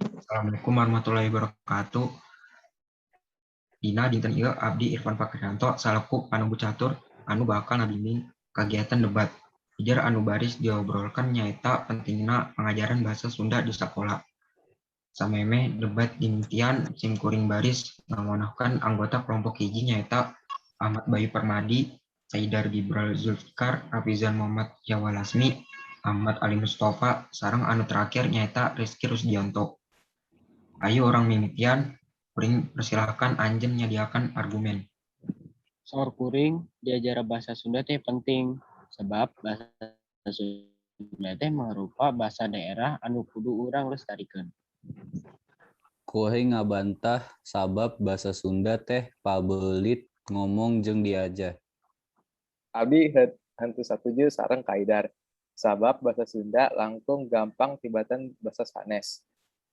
Assalamualaikum warahmatullahi wabarakatuh. Dina dinten ieu abdi Irfan Fakrianto salaku panumbu catur anu bakal ngabimbing kagiatan debat. Pijer anu baris diobrolkeun nyaeta pentingna pangajaran basa Sunda di sakola. Samemeh debat dimimitian, simkuring baris ngamonahkeun anggota kelompok hiji nyaeta Ahmad Bayu Permadi, Saidar Gibral Zulfikar, Rafizan Muhammad Jawalasmi, Ahmad Ali Mustafa, sareng anu terakhir nyaeta Rizky Rusdianto. Ayo urang mimitian, kuring persilahkan anjeun nyadiakeun argumen. Saur kuring, diajar bahasa Sunda teh penting, sebab bahasa Sunda teh mangrupa basa daerah anu kudu urang lestarikeun. Kuring ngabantah sabab basa Sunda teh pabeulit ngomong jeung diajar. Abdi henteu satuju sareng Kaidar, sabab basa Sunda langkung gampang tibatan basa sanes.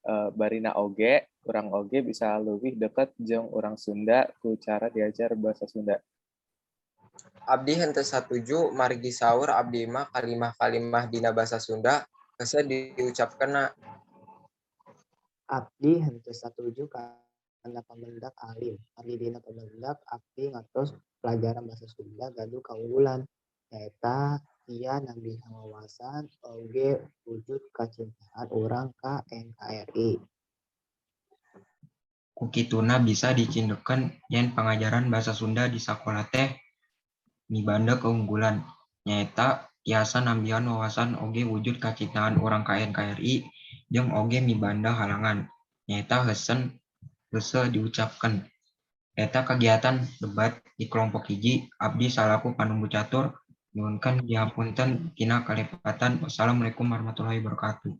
Barina oge, urang oge bisa leuwih deket jeung urang Sunda ku cara diajar basa Sunda. Abdi henteu satuju margi saur abdi mah kalimah-kalimah dina basa Sunda hese diucapkeunna. Abdi henteu satuju kana pamendak alim, margi dina pamendak abdi ngartos pelajaran basa Sunda gaduh kaunggulan, nyaeta tia nambihan wawasan oge wujud kacintaan urang ka NKRI. Ku kituna bisa dicindekkeun yen pangajaran basa Sunda di sakola teh mibanda keunggulan, nyaeta tiasa nambihan wawasan oge wujud kacintaan urang ka NKRI jeung oge mibanda halangan, nyaeta hese diucapkeun. Eta kagiatan debat di kelompok hiji, abdi salaku panumbu catur nyuhunkeun dihapunten tina kalepatan. Wassalamualaikum warahmatullahi wabarakatuh.